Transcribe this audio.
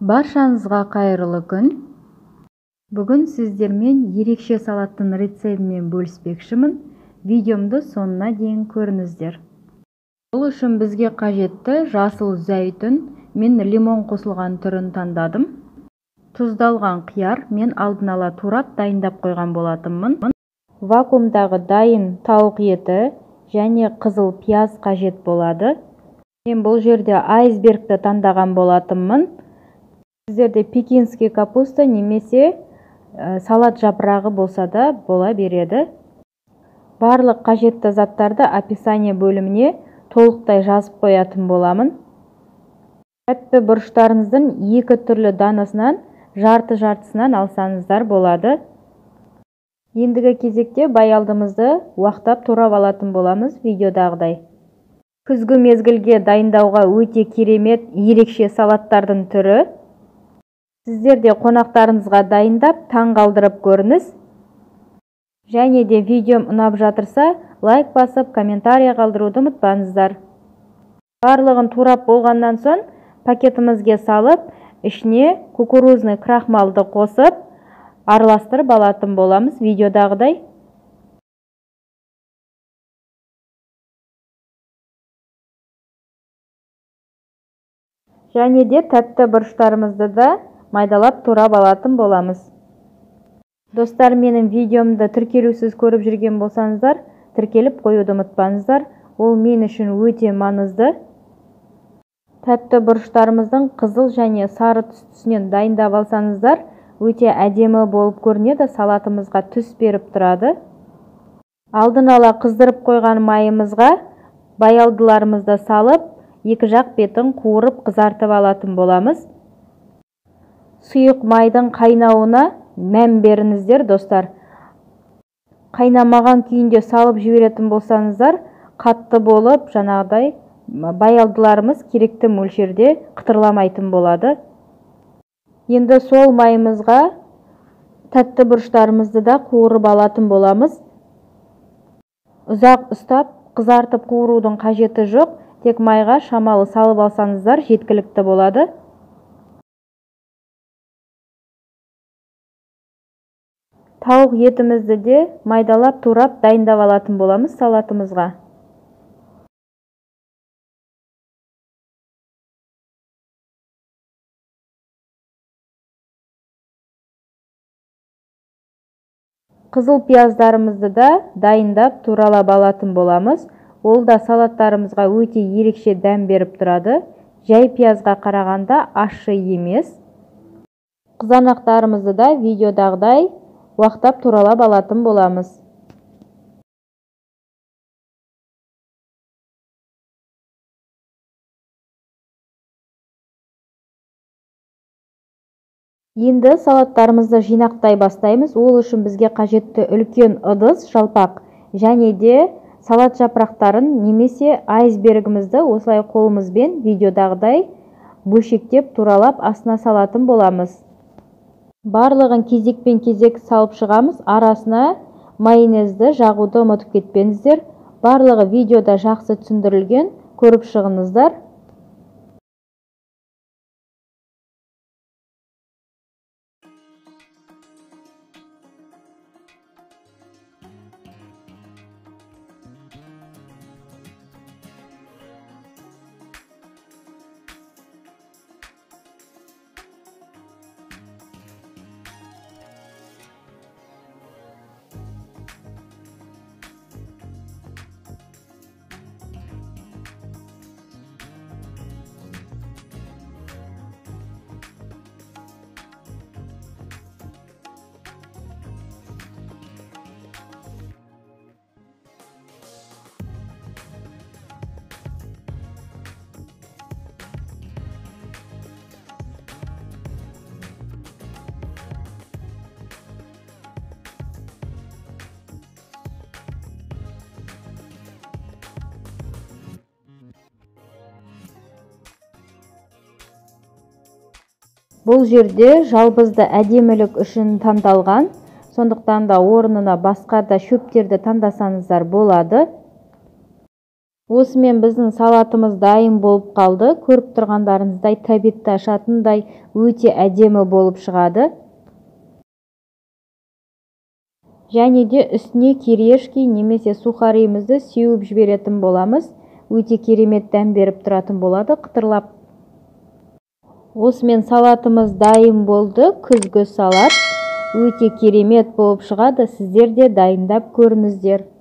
Баршаңызға қайырлы күн. Бүгін сіздермен ерекше салаттың рецептімен бөліспекшімін. Видеомды соңына дейін көріңіздер. Бұл үшін бізге қажетті жасыл зәйтүн, мен лимон қосылған түрін таңдадым. Тұздалған қияр мен алдын ала турап дайындап қойған болатынмын. Вакуумдағы дайын тауық еті және қызыл пияз қажет болады. Мен бұл жерде айсбергті таңдаған болатынмын. Сіздерде пекинский капуста немесе салат жапырағы болса да бола береді. Барлық қажетті заттарды описание бөліміне толықтай жазып қоятын боламын. Тәтті бұрыштарыңыздың екі түрлі данасынан, жарты-жартысынан алсаңыздар болады. Ендігі кезекте баялдымызды уақтап турап алатын боламыз видеодағыдай. Күзгі мезгілге дайындауға өте керемет ерекше салаттардың түрі. Сіздер де қонақтарыңызға дайындап, таң қалдырып көріңіз. Және де видеом ұнап жатырса, лайк басып, комментария қалдыруды ұмытпаңыздар. Барлығын турап болғаннан соң, пакетімізге салып, ішіне кукурузный крахмалды қосып, араластырып алатын боламыз видеодағыдай. Және де тәтті бұрыштарымызды да майдалап турап алатын боламыз. Достар, менің видеомды тіркелусіз көріп жүрген болсаңыздар, тіркеліп қоюды ұмытпаңыздар. Ол мен үшін өте маңызды. Тәтті бұрыштарымыздың қызыл және сары түстісінен дайындап алсаңыздар, өте әдемі болып көрінеді, салатымызға түс беріп тұрады. Алдын ала қыздырып қойған майымызға баялдыларымызды салып, екі жақ бетін қуырып қызартып алатын боламыз. Сұйық майдың қайнауына мән беріңіздер, достар. Қайнамаған күйінде салып жіберетін болсаңыздар, қатты болып, жаңағыдай баялдыларымыз керекті мөлшерде қытырламайтын болады. Енді сол майымызға тәтті бұрыштарымызды да қуырып алатын боламыз. Ұзақ ұстап, қызартып қуырудың қажеті жоқ, тек майға шамалы салып алсаңыздар жеткілікті болады. Тауық етімізді де майдалап турап дайындап алатын боламыз салатымызға. Қызыл пияздарымызды да дайындап туралап алатын боламыз. Ол да салаттарымызға өте ерекше дәм беріп тұрады. Жай пиязға қарағанда ащы емес. Қызанақтарымызды да видеодағыдай уақтап туралап алатын боламыз. Енді салаттарымызды жинақтай бастаймыз. Ол үшін бізге қажетті үлкен ыдыс, жалпақ және де салат жапырақтарын немесе айсбергімізді осылай қолымызбен видеодағыдай бөлшектеп туралап астына салатын боламыз. Барлығын кезекпен кезек салып шығамыз. Арасына майонезді жағуды ұмытып кетпеңіздер. Барлығы видеода жақсы түсіндірілген, көріп шығыңыздар. Бұл жерде жалбызды әдемілік үшін таңдалған, сондықтан да орнына басқа да шөптерді таңдасаңыздар болады. Осымен біздің салатымыз дайын болып қалды. Көріп тұрғандарыңыздай, тәбетті ашатындай өте әдемі болып шығады. Және де үстіне кириешки немесе сухаримізді сеуіп жіберетін боламыз. Өте керемет дәм беріп тұратын болады, қытырлап. Осымен салатымыз дайын болды. Күзгі салат өте керемет болып шығады. Сіздер де дайындап көріңіздер.